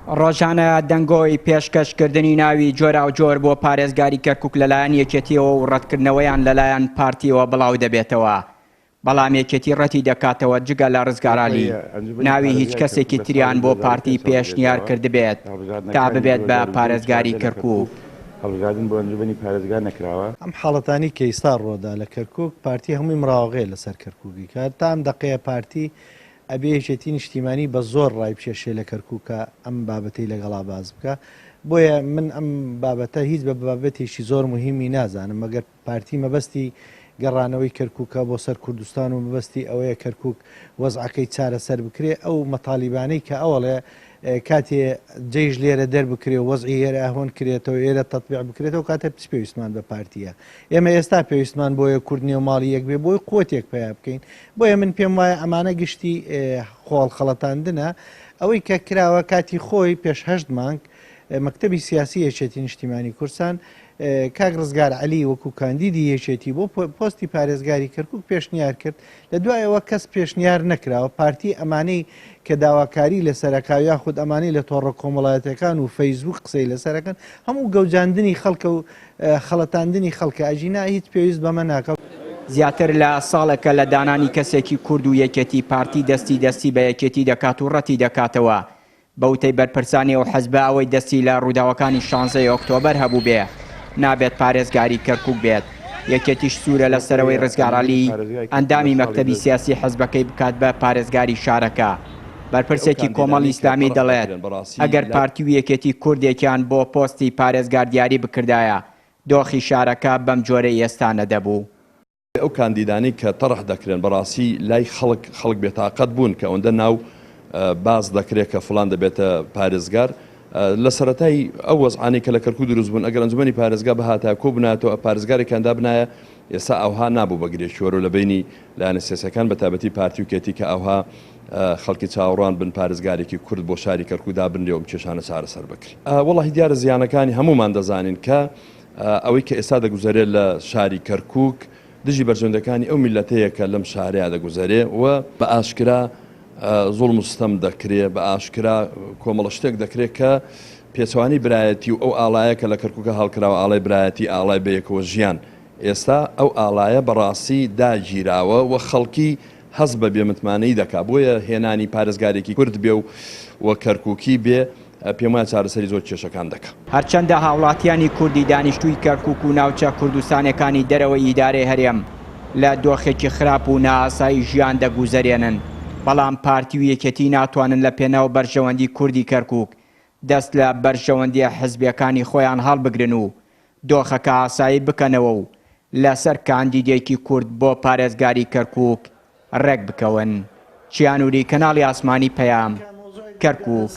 ڕۆژانە دەنگۆی پێشکەشکردنی ناوی جۆراوجۆر بۆ پارێزگاری کەرکوک لەلایەن یەکێتیەوە و ڕەتکردنەوەیان لەلایەن پارتیەوە بڵاودەبێتەوە، بەڵام یەکێتی ڕەتی دەکاتەوە جگە لە ڕزگار عەلی ناوی هیچ کەسێکی تریان بۆ پارتی پێشنیار کردبێت تا ببێت بە پارێزگاری کەرکوک. هەڵبژاردن بۆ ئەنجومەنی پارێزگا نەکراوە. ئەم حاڵەتانەی کە ئیستا ڕوەدا لە کەرکوک پارتی هەمووی مراوەغەیە لەسەر کەرکوکی کە تا ئەم دەقەیە پارتی ئەبێ یەکێتی نیشتیمانی بە زۆر ڕایبکێشێ لە کەرکوکە ئەم بابەتەی لەگەڵا باس بکا بۆیە من ئەم بابەتە هیچ بە بابەتێکی زۆر موهیمی نازانم مەگەر پارتی مەبەستی گەڕانەوەی کەرکوکە بۆ سەر کوردستان و مەبەستی ئەوەیە کەرکوک وەزعەکەی چارەسەر بکرێ ئەو مەتالیبانەی کە ئەوەڵێ کاتێ جەیش لێرە دەربکرێ و وەزعی ئێرە ئەهۆن کرێتەوە ئێرە تەتبیع بکرێتەوە کاتە چ پێویستمان بە پارتیە ئێمە ئێستا پێویستمان بۆیە کورد نێو ماڵی یەک بێ بۆی قوتێک پەیا بکەین بۆیە من پێم وایە ئەمانە گشتی خۆڵ خەڵەتاندنە ئەوەی کە کراوە کاتی خۆی پێش هەشت مانگ مەکتەبی سیاسی یەکێتی نیشتیمانی کوردستان کاک ڕزگار عەلی وەکو کاندیدی یەکێتی بۆ پۆستی پارێزگاری کەرکک پێشنیار کرد لە دوایەوە کەس پێشنیار نەکراوە پارتی ئەمانەی کە داواکاری لەسەرەکە یاخود ئەمانەی لە تۆڕە کۆمەڵایەتەکان و فەیسبوک قسەی لەسەرەکەن هەموو گەوجاندنی خەڵکە و خەڵەتاندنی خەڵکە ئەگینا هیچ پێویست بەمە ناکا. زیاتر لە ساڵێکە لە دانانی کەسێکی کورد و یەکێتی پارتی دەستی دەستی بە یەکێتی دەکات و ڕەتی دەکاتەوە بە وتەی بەرپرسانی ئەو حزبە ئەوەی دەستی لە ڕووداوەکانی شانزەی ئۆکتۆبەر هەبووبێ نابێت پارێزگاری کەرکوک بێت، یەکێتیش سوورە لەسەر ئەوەی ڕزگار عەلی ئەندامی مەکتەبی سیاسی حزبەکەی بکات بە پارێزگاری شارەکە. بەرپرسێکی کۆمەڵی ئیسلامی دەڵێت، ئەگەر پارتی و یەکێتی کوردێکیان بۆ پۆستی پارێزگار دیاری بکردایە دۆخی شارەکە بەم جۆرەی ئێستا نەدەبوو. ئەو کاندیدانەی کە تەڕح دەکرێن بەڕاستی لای خەڵک خەڵک بێتاقەت بوون کە ئەوەندە ناو باس دەکرێت کە فڵان دەبێتە پارێزگار لە سەرەتای ئەو وەزعانەی کە لە کەرکوک دروست بوون ئەگەر ئەنجومەنی پارێزگا بهاتایە کۆ بنایەتەوە پارێزگارێکیان دابنایە ئێستا ئەوها نابوو بە گرێ شۆرۆ لە بەینی لایەنە سیاسیەکان بە تایبەتی پارتی و کێتی کە ئەوها خەڵکی چاوەڕوان بن پارێزگارێکی کورد بۆ شاری کەرکوک دابنرێ و ئەم کێشانە چارەسەر بکرێ. وەڵاهی دیارە زیانەکانی هەموومان دەزانین کە ئەوەی کە ئێستا دەگوزەرێ لە شاری کەرکوک دژی بەرژەوەندیەکانی ئەو میللەتەیە کە لەم شارەیا دەگوزەرێ و بە ئاشکرا زوڵم و ستەم دەکرێ، بە ئاشکرا کۆمەڵە شتێک دەکرێ کە پێچەوانەی برایەتی و ئەو ئاڵایە کە لە کەرکوکە هەڵکراوە ئاڵای برایەتی، ئاڵای بەیەکەوە ژیان، ئێستا ئەو ئاڵایە بەڕاستی داگیراوە و خەڵکی هەست بە بێمتمانەیی دەکا، بۆیە هێنانی پارێزگارێکی کورد بێ و کەرکوکی بێ پێموایە چارەسەری زۆر کێشەکان دەکا. هەرچەندە هاوڵاتیانی کوردی دانیشتووی کەرکوک و ناوچە کوردستانیەکانی دەرەوەی ئیدارەی هەرێم لە دۆخێکی خراپ و نائاسایی ژیان دەگوزەرێنن، بەڵام پارتی و یەکێتی ناتوانن لە پێناو بەرژەوەندی کوردی کەرکوک دەست لە بەرژەوەندیە حزبیەکانی خۆیان هەڵبگرن و دۆخەکە ئاسایی بکەنەوە و لەسەر کاندیدێکی کورد بۆ پارێزگاری کەرکوک ڕێک بکەون. چیانوری کەناڵی ئاسمانی پەیام، کەرکوک.